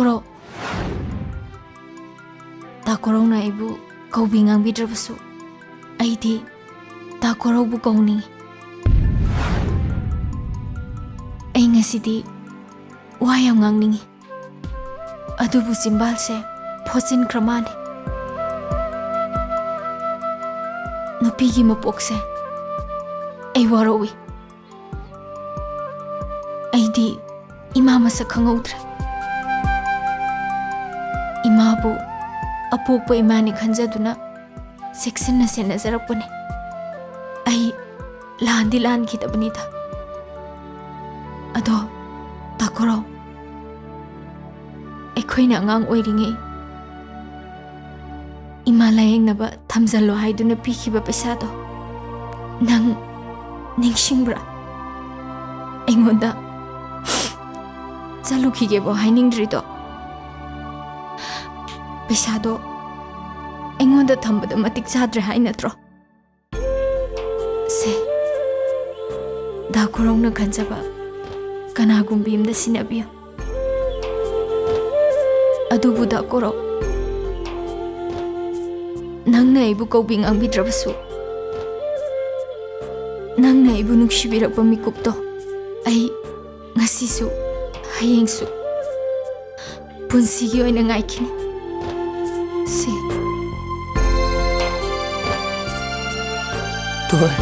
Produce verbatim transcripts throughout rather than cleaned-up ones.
ꯀꯣꯔꯧ, ꯗꯥ ꯀꯣꯔꯧꯅ ꯑꯩꯕꯨ ꯀꯧꯕꯤ ꯉꯥꯡꯕꯤꯗ꯭ꯔꯕꯁꯨ, ꯑꯩꯗꯤ ꯗꯥ ꯀꯣꯔꯧꯕꯨ ꯀꯧꯅꯤꯡꯏ꯫ ꯑꯩ ꯉꯁꯤꯗꯤ ꯋꯥ ꯌꯥꯝ ꯉꯥꯡꯅꯤꯡꯏ, ꯑꯗꯨꯕꯨ ꯆꯤꯝꯕꯥꯜꯁꯦ ꯐꯣꯠꯆꯤꯟꯈ꯭ꯔ ꯃꯥꯜꯂꯦ꯫ ꯅꯨꯄꯤꯒꯤ ꯃꯄꯣꯛꯁꯦ ꯑꯩ ꯋꯥꯔꯧꯏ꯫ ꯑꯩꯗꯤ ꯏꯃꯥ ꯃꯁꯛ ꯈꯪꯍꯧꯗ꯭ꯔꯦ꯫ ꯏꯃꯥꯕꯨ ꯑꯄꯣꯛꯄ ꯏꯃꯥꯅꯤ ꯈꯟꯖꯗꯨꯅ ꯆꯦꯛꯁꯤꯟꯅ ꯁꯦꯟꯅꯖꯔꯛꯄꯅꯦ꯫ ꯑꯩ ꯂꯥꯟꯗꯤ ꯂꯥꯟꯈꯤꯗꯕꯅꯤꯗ꯫ ꯑꯗꯣ, ꯗꯥ ꯀꯣꯔꯧ, ꯑꯩꯈꯣꯏꯅ ꯑꯉꯥꯡ ꯑꯣꯏꯔꯤꯉꯩ ꯏꯃꯥ ꯂꯥꯌꯦꯡꯅꯕ ꯊꯝꯖꯜꯂꯣ ꯍꯥꯏꯗꯨꯅ ꯄꯤꯈꯤꯕ ꯄꯩꯁꯥꯗꯣ ꯅꯪ ꯅꯤꯡꯁꯤꯡꯕ꯭ꯔꯥ? ꯑꯩꯉꯣꯟꯗ ꯆꯠꯂꯨꯈꯤꯒꯦꯕꯣ ꯍꯥꯏꯅꯤꯡꯗ꯭ꯔꯤꯗꯣ? ꯄꯩꯁꯥꯗꯣ ꯑꯩꯉꯣꯟꯗ ꯊꯝꯕꯗꯣ ꯃꯇꯤꯛ ꯆꯥꯗ꯭ꯔꯦ ꯍꯥꯏ ꯅꯠꯇ꯭ꯔꯣ? ꯁꯦ, ꯗꯥ ꯀꯣꯔꯧꯅ ꯈꯟꯖꯕ ꯀꯅꯥꯒꯨꯝꯕꯤ ꯑꯃꯗ ꯁꯤꯟꯅꯕꯤꯌꯨ꯫ ꯑꯗꯨꯕꯨ ꯗꯥ ꯀꯣꯔꯧ, ꯅꯪꯅ ꯑꯩꯕꯨ ꯀꯧꯕꯤ ꯉꯥꯡꯕꯤꯗ꯭ꯔꯕꯁꯨ, ꯅꯪꯅ ꯑꯩꯕꯨ ꯅꯨꯡꯁꯤꯕꯤꯔꯛꯄ ꯃꯤꯀꯨꯞꯇꯣ ꯑꯩ ꯉꯁꯤꯁꯨ, ꯍꯌꯦꯡꯁꯨ, ꯄꯨꯟꯁꯤꯒꯤ ꯑꯣꯏꯅ ꯉꯥꯏꯈꯤꯅꯤ꯫ ꯁꯤ꯫ ꯇꯣꯏ꯫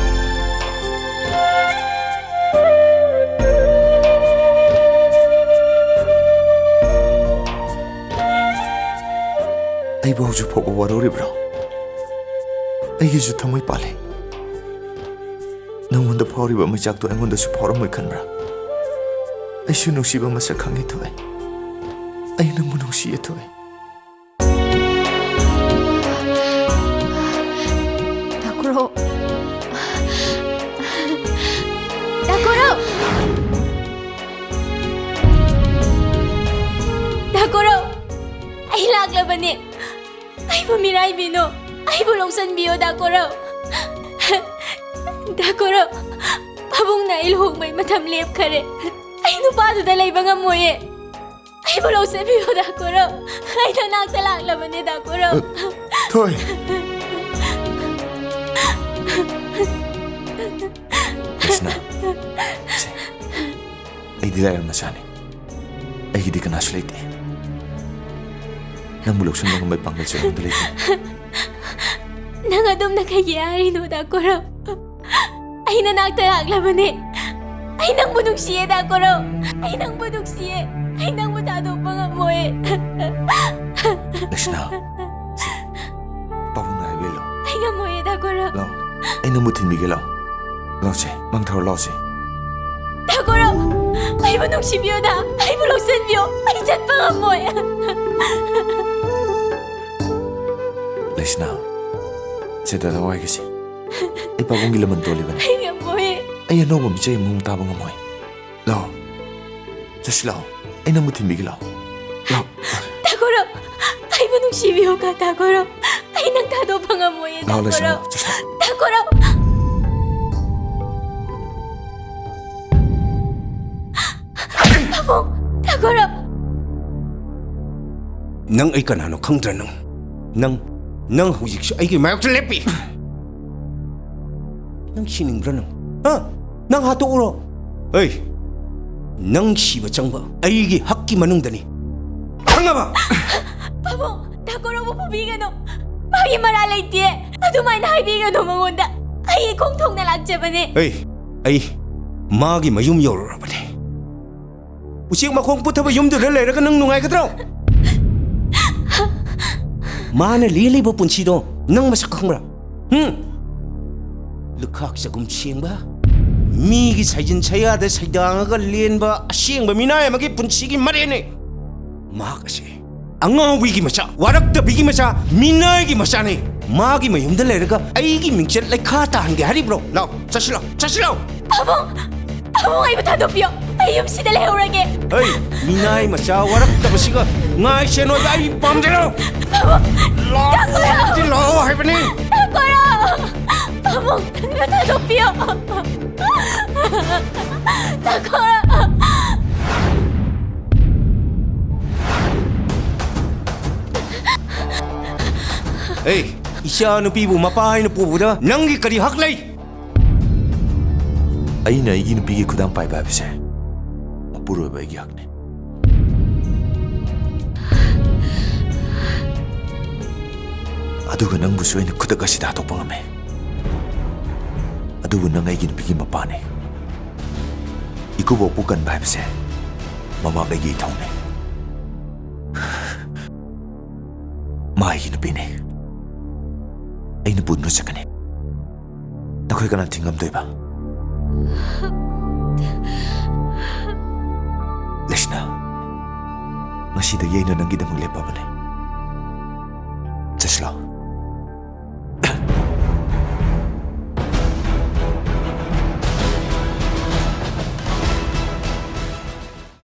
ꯑꯩꯕꯨ ꯍꯧꯖꯤꯛ ꯐꯥꯎꯕ ꯋꯥꯔꯧꯔꯤꯕ꯭ꯔꯣ? ꯑꯩꯒꯤꯁꯨ ꯊꯃꯣꯏ ꯄꯥꯜꯂꯦ꯫ ꯅꯪꯉꯣꯟꯗ ꯐꯥꯎꯔꯤꯕ ꯃꯩꯆꯥꯛꯇꯣ ꯑꯩꯉꯣꯟꯗꯁꯨ ꯐꯥꯎꯔꯝꯃꯣꯏ ꯈꯟꯕ꯭ꯔꯥ? ꯑꯩꯁꯨ ꯅꯨꯡꯁꯤꯕ ꯃꯁꯛ ꯈꯪꯉꯤ, ꯊꯣꯏ꯫ ꯑꯩ ꯅꯪꯕꯨ ꯅꯨꯡꯁꯤꯌꯦ, ꯊꯣꯏ꯫ ꯗꯥ ꯀꯣꯔꯧ꯫ ꯗꯥ ꯀꯣꯔꯧ꯫ ꯗꯥ ꯀꯣꯔꯧ꯫ ꯑꯩ ꯂꯥꯛꯂꯕꯅꯦ꯫ ꯑꯩꯕꯨ ꯃꯤꯔꯥꯏꯕꯤꯅꯨ꯫ ꯑꯩꯕꯨ ꯂꯧꯁꯟꯕꯤꯌꯣ, ꯗꯥ ꯀꯣꯔꯧ꯫ ꯗꯥ ꯀꯣꯔꯧ, ꯄꯥꯕꯨꯡꯅ ꯑꯩ ꯂꯨꯍꯣꯡꯕꯩ ꯃꯇꯝ ꯂꯦꯞꯈꯔꯦ꯫ ꯑꯩ ꯅꯨꯄꯥꯗꯨꯗ ꯂꯩꯕ ꯉꯝꯃꯣꯏꯌꯦ꯫ ꯑꯩꯕꯨ ꯂꯧꯁꯤꯟꯕꯤꯌꯨ, ꯗꯥ ꯀꯣꯔꯧ꯫ ꯑꯩ ꯅꯅꯥꯛꯇ ꯂꯥꯛꯂꯕꯅꯦ, ꯗꯥ ꯀꯣꯔꯧ꯫ ꯑ, ꯊꯣꯏ꯫ ꯀ꯭ꯔꯤꯁꯅ, ꯁꯦ, ꯑꯩꯗꯤ ꯂꯥꯏꯔꯕ ꯃꯆꯥꯅꯤ꯫ ꯑꯩꯒꯤꯗꯤ ꯀꯅꯥꯁꯨ ꯂꯩꯇꯦ꯫ ꯅꯪꯕꯨ ꯂꯧꯁꯤꯟꯕ ꯉꯝꯕꯒꯤ ꯄꯥꯡꯒꯜꯁꯨ ꯑꯩꯉꯣꯟꯗ ꯂꯩꯇꯦ꯫ ꯅꯪ ꯑꯗꯨꯝꯅ ꯀꯩꯒꯤ ꯍꯥꯏꯔꯤꯅꯣ, ꯗꯥ ꯀꯣꯔꯧ? ꯑꯩ ꯅꯅꯥꯛꯇ ꯂꯥꯛꯂꯕꯅꯦ꯫ ꯑꯩ ꯅꯪꯕꯨ ꯅꯨꯡꯁꯤꯌꯦ, ꯗꯥ ꯀꯣꯔꯧ꯫ ꯑꯩ ꯅꯪꯕꯨ ꯅꯨꯡꯁꯤꯌꯦ꯫ ꯑꯩ ꯅꯪꯕꯨ ꯊꯥꯗꯣꯛꯄ ꯉꯝꯃꯣꯏ꯫ ꯂꯩꯁꯅꯥ, ꯁꯦ, ꯄꯥꯕꯨꯡꯅ ꯍꯥꯏꯕ ꯏꯜꯂꯣ꯫ ꯑꯩ ꯉꯝꯃꯣꯏꯌꯦ, ꯗꯥ ꯀꯣꯔꯧ꯫ ꯂꯥꯎ, ꯑꯩ ꯅꯪꯕꯨ ꯊꯤꯟꯕꯤꯒꯦ, ꯂꯥꯎ꯫ ꯂꯥꯎꯁꯦ, ꯃꯪ ꯊꯥꯔꯣ, ꯂꯥꯎꯁꯦ꯫ ꯗꯥ ꯀꯣꯔꯧ, ꯑꯩꯕꯨ ꯅꯨꯡꯁꯤꯕꯤꯌꯨꯗ, ꯑꯩꯕꯨ ꯂꯧꯁꯤꯟꯕꯤꯌꯨ꯫ ꯑꯩ ꯆꯠꯄ ꯉꯝꯃꯣꯏ꯫ ꯂꯩꯁꯅꯥ, ꯁꯦ, ꯗꯥꯗꯥ ꯋꯥꯏꯒꯦꯁꯦ꯫ ꯑꯩ ꯄꯥꯕꯨꯡꯒꯤ ꯂꯃꯟ ꯇꯣꯜꯂꯤꯕꯅꯤ꯫ ꯑꯩ ꯉꯝꯃꯣꯏ꯫ ꯑꯩ ꯑꯅꯧꯕ ꯃꯤꯆꯩ ꯑꯃꯃꯨꯛ ꯇꯥꯕ ꯉꯝꯃꯣꯏ꯫ ꯂꯥꯛꯑꯣ꯫ ꯆꯠꯁꯤ ꯂꯥꯛꯑꯣ꯫ ꯑꯩ ꯅꯪꯕꯨ ꯊꯤꯟꯕꯤꯒꯦ ꯂꯥꯛꯑꯣ꯫ ꯂꯥꯛꯑꯣ꯫ ꯗꯥ ꯀꯣꯔꯧ, ꯑꯩꯕꯨ ꯅꯨꯡꯁꯤꯕꯤꯌꯨ, ꯗꯥ ꯀꯣꯔꯧ꯫ ꯑꯩ ꯅꯪ ꯊꯥꯗꯣꯛꯄ ꯉꯝꯃꯣꯏꯌꯦ, ꯗꯥ ꯂꯥꯛꯑꯣ, ꯂꯩꯁꯅꯥ, ꯀꯣꯔꯧ꯫ ꯂꯥꯛꯑꯣ, ꯆꯠꯁꯤ ꯂꯥꯛꯑꯣ꯫ ꯗꯥ ꯀꯣꯔꯧ꯫ ꯄꯥꯕꯨꯡ, ꯗꯥ ꯀꯣꯔꯧ꯫ ꯅꯪ ꯑꯩ ꯀꯅꯥꯅꯣ ꯈꯪꯗ꯭ꯔꯥ ꯅꯪ? ꯅꯪ, ꯅꯪ ꯍꯧꯖꯤꯛꯁꯨ ꯑꯩꯒꯤ ꯃꯥꯌꯣꯛꯇ ꯂꯦꯞꯄꯤ꯫ ꯅꯪ ꯁꯤꯅꯤꯡꯕ꯭ꯔꯥ ꯅꯪ? ꯍꯥ? ꯅꯪ ꯍꯥꯠꯇꯣꯛꯎꯔꯣ? ꯑꯩ, ꯅꯪ ꯁꯤꯕ ꯆꯪꯕ ꯑꯩꯒꯤ ꯍꯛꯀꯤ ꯃꯅꯨꯡꯗꯅꯤ꯫ ꯈꯪꯉꯕ? ꯄꯥꯕꯨꯡ, ꯗꯥ ꯀꯣꯔꯧꯕꯨ ꯐꯨꯕꯤꯒꯅꯨ꯫ ꯃꯥꯒꯤ ꯃꯔꯥꯜ ꯂꯩꯇꯦ꯫ ꯑꯗꯨꯃꯥꯏꯅ ꯍꯥꯏꯕꯤꯒꯅꯨ ꯃꯉꯣꯟꯗ꯫ ꯑꯩ ꯏꯈꯣꯡ ꯊꯣꯡꯅ ꯂꯥꯛꯆꯕꯅꯦ꯫ ꯑꯩ, ꯑꯩ ꯃꯥꯒꯤ ꯃꯌꯨꯝ ꯌꯧꯔꯨꯔꯕꯅꯦ꯫ ꯎꯆꯦꯛ ꯃꯈꯣꯡ ꯄꯨꯊꯕ ꯌꯨꯝꯗꯨꯗ ꯂꯩꯔꯒ ꯅꯪ ꯅꯨꯡꯉꯥꯏꯒꯗ꯭ꯔꯣ? ꯃꯥꯅ ꯂꯦꯜꯂꯤꯕ ꯄꯨꯟꯁꯤꯗꯣ ꯅꯪ ꯃꯁꯛ ꯈꯪꯕ꯭ꯔꯥ? ꯍꯨꯝ? ꯂꯨꯈꯥꯛ ꯆꯒꯨꯝ ꯁꯦꯡꯕ, ꯃꯤꯒꯤ ꯁꯩꯖꯤꯟ ꯁꯩꯌꯥꯗ ꯁꯩꯗꯥꯡꯉꯒ ꯂꯦꯟꯕ ꯑꯁꯦꯡꯕ ꯃꯤꯅꯥꯏ ꯑꯃꯒꯤ ꯄꯨꯟꯁꯤꯒꯤ ꯃꯔꯦꯟꯅꯤ꯫ ꯃꯍꯥꯛ ꯑꯁꯤ ꯑꯉꯥꯎꯕꯤꯒꯤ ꯃꯆꯥ, ꯋꯥꯔꯛꯇꯕꯤꯒꯤ ꯃꯆꯥ, ꯃꯤꯅꯥꯏꯒꯤ ꯃꯆꯥꯅꯤ꯫ ꯃꯥꯒꯤ ꯃꯌꯨꯝꯗ ꯂꯩꯔꯒ ꯑꯩꯒꯤ ꯃꯤꯡꯆꯠ ꯂꯩꯈꯥ ꯇꯥꯍꯟꯒꯦ ꯍꯥꯏꯔꯤꯕ꯭ꯔꯣ? ꯂꯥꯎ, ꯆꯠꯁꯤ ꯂꯥꯎ, ꯆꯠꯁꯤ ꯂꯥꯎ꯫ ꯄꯥꯕꯨꯡ! ꯄꯥꯕꯨꯡ, ꯑꯩꯕꯨ ꯊꯥꯗꯣꯛꯄꯤꯌꯣ꯫ ꯑꯩ ꯌꯨꯝꯁꯤꯗ ꯂꯩꯍꯧꯔꯒꯦ꯫ ꯍꯩ, ꯃꯤꯅꯥꯏ ꯃꯆꯥ ꯋꯥꯔꯛꯇꯕꯁꯤꯒ ꯉꯥꯏ ꯁꯦꯟ ꯑꯣꯏꯕ ꯑꯩ ꯄꯥꯝꯖꯔꯣ꯫ ꯄꯥꯕꯨꯡ! ꯂꯥꯎ, ꯗꯥ ꯀꯣꯔꯧ! ꯍꯧꯖꯤꯛ ꯂꯥꯛꯑꯣ ꯍꯥꯏꯕꯅꯤ꯫ ꯗꯥ ꯀꯣꯔꯧ! ꯄꯥꯕꯨꯡ, ꯑꯩꯕꯨ ꯊꯥꯗꯣꯛꯄꯤꯌꯣ꯫ ꯗꯥ ꯀꯣꯔꯧ! ꯑꯩ ꯏꯆꯥ ꯅꯨꯄꯤꯕꯨ ꯃꯄꯥ ꯍꯥꯏꯅ ꯄꯨꯕꯗ ꯅꯪꯒꯤ ꯀꯔꯤ ꯍꯛ ꯂꯩ? ꯑꯩꯅ ꯑꯩꯒꯤ ꯅꯨꯄꯤꯒꯤ ꯈꯨꯗꯥꯡ ꯄꯥꯏꯕ ꯍꯥꯏꯕꯁꯦ ꯃꯄꯨꯔꯣꯏꯕ ꯑꯩꯒꯤ ꯍꯛꯅꯤ꯫ ꯑꯗꯨꯒ ꯅꯪꯕꯨꯁꯨ ꯑꯩꯅ ꯈꯨꯗꯛ ꯑꯁꯤꯗ ꯍꯥꯠꯇꯣꯛꯄ ꯉꯝꯃꯦ꯫ ꯑꯗꯨꯕꯨ ꯅꯪ ꯑꯩꯒꯤ ꯅꯨꯄꯤꯒꯤ ꯃꯄꯥꯅꯤ꯫ ꯏꯀꯨꯕꯣꯛꯄꯨ ꯀꯟꯕ ꯍꯥꯏꯕꯁꯦ ꯃꯃꯥ ꯀꯩꯒꯤ ꯏꯊꯧꯅꯤ꯫ ꯃꯥ ꯑꯩꯒꯤ ꯅꯨꯄꯤꯅꯤ꯫ ꯑꯩꯅ ꯄꯨꯗꯨꯅ ꯆꯠꯀꯅꯤ꯫ ꯅꯈꯣꯏ ꯀꯅꯥ ꯊꯤꯡꯉꯝꯗꯣꯏꯕ? ꯂꯩꯁꯅꯥ, ꯉꯁꯤꯗꯒꯤ ꯑꯩꯅ ꯅꯪꯒꯤꯗꯃꯛ ꯂꯦꯞꯄꯕꯅꯦ꯫ ꯆꯠꯁꯤꯂꯥꯎ꯫